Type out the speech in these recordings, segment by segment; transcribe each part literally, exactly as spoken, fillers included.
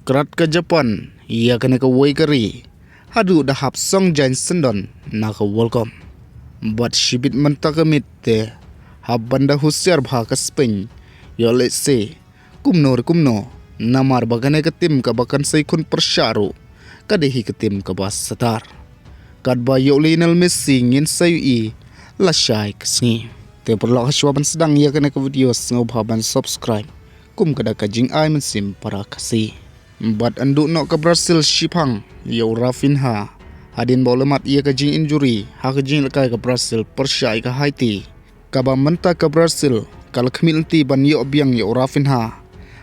Krat ka Japan ïa kane kawei ka ri haduh da hap song jaiñ syndon na ka World Cup. Bad shibit mynta ka miet te hap ban da husiar bha ka Spain. Ïoh lehse kumno re kumno, namar ba kane ka tim kaba kan sa ïakhun pyrshah ruh ka dei hi ka tim kaba satar. Katba ïoh Lionel Messi ngin sa ïohi lashai ka sngi. Te paralok, hashwa ban sdang ïa kane ka video sngewbha ban subscribe kum ka da ka jingai mynsiem para Khasi. Bad ynduh noh ka Brazil shiphang ïa u Raphinha hadien ba u la mad ïa ka jinginjury ha ka jingïalehkai ka Brazil pyrshah ïa ka Haiti, kaba mynta ka Brazil ka la khmih lynti ban ïoh biang ïa u Raphinha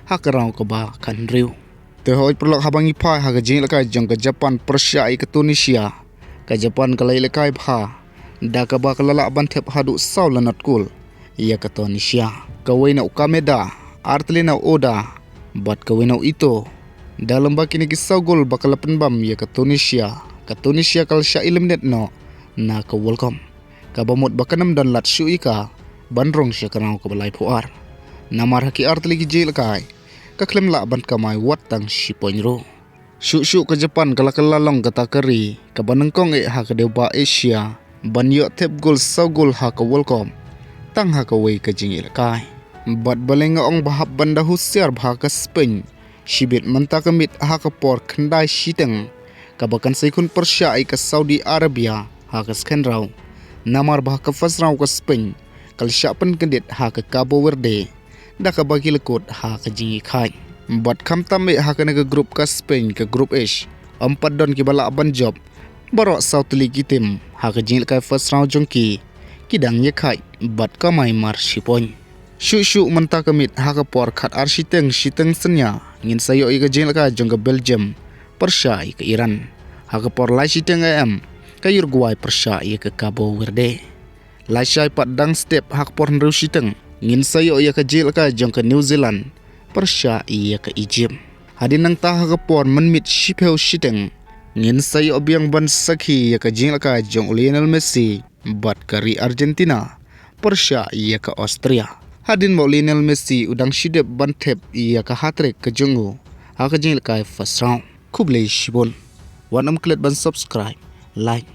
ha ka round kaba khathynriew. Te hooid paralok, haba ngi phai ha ka jingïalehkai jong ka Japan pyrshah ïa ka Tunisia, ka Japan ka la ïalehkai bha da kaba ka la lah ban thep haduh saw la nod kol ïa ka Tunisia. Kawei na u Kamada, artylli na u Oda bad kawei na u Ito. Da lem bad kine ki saw kol ba ka la pynbam ïa ka Tunisia, ka Tunisia ka la shah eliminate noh na ka World Cup, kaba mut ba kan ym don lad shuh ïa ka ban rung sha ka round kaba laiphew ar. Namar ha ki artylli ki jingïalehkai ka khlem lah ban kamai wat tang shi point ruh. Shuh shuh ka Japan ka la kylla long kata ka ri kaba nyngkong eh ha ka dewbah Asia ban ïoh thep kol saw kol ha ka World Cup tang ha kawei ka jingïalehkai. Bad balei nga ong ba hap ban da husiar bha ka Spain? Shibit mynta ka miet ha ka por khyndai shiteng kaba kan sa ïakhun pyrshah ïa ka Saudi Arabia ha ka second round. Namar ba ha ka first round ka Spain ka la shah pynkyndit ha ka Cabo Verde da kaba ki la kut ha ka jingïakhaid. Bad khamtam eh ha kane ka group ka Spain, ka group H, ym pat don kiba lah ban jop. Baroh saw tylli ki tim ha ka jingïalehkai first round jong ki ki dang ïakhaid bad kamai mar shi point. Shuh shuh mynta ka miet ha ka por khatar shiteng, shiteng synñia, ngin sa ïoh ïa ka jingïalehkai jong ka Belgium pyrshah ïa ka Iran. Ha ka por lai shiteng A M, ka Uruguay pyrshah ïa ka Cabo Verde. Lashai pat dang step ha ka por hynriew shiteng, ngin sa ïoh ïa ka jingïalehkai jong ka New Zealand pyrshah ïa ka Egypt. Hadien nangta ha ka por mynmiet shiphew shiteng, ngin sa ïoh biang ban sakhi ïa ka jingïalehkai jong u Lionel Messi bad ka ri Argentina pyrshah ïa ka Austria. Hadien ba u Lionel Messi u dang shu dep ban thep ïa ka hat-trick ka jong u ha ka jingïalehkai first round. Khublei shibun. Wat nym klet ban subscribe, like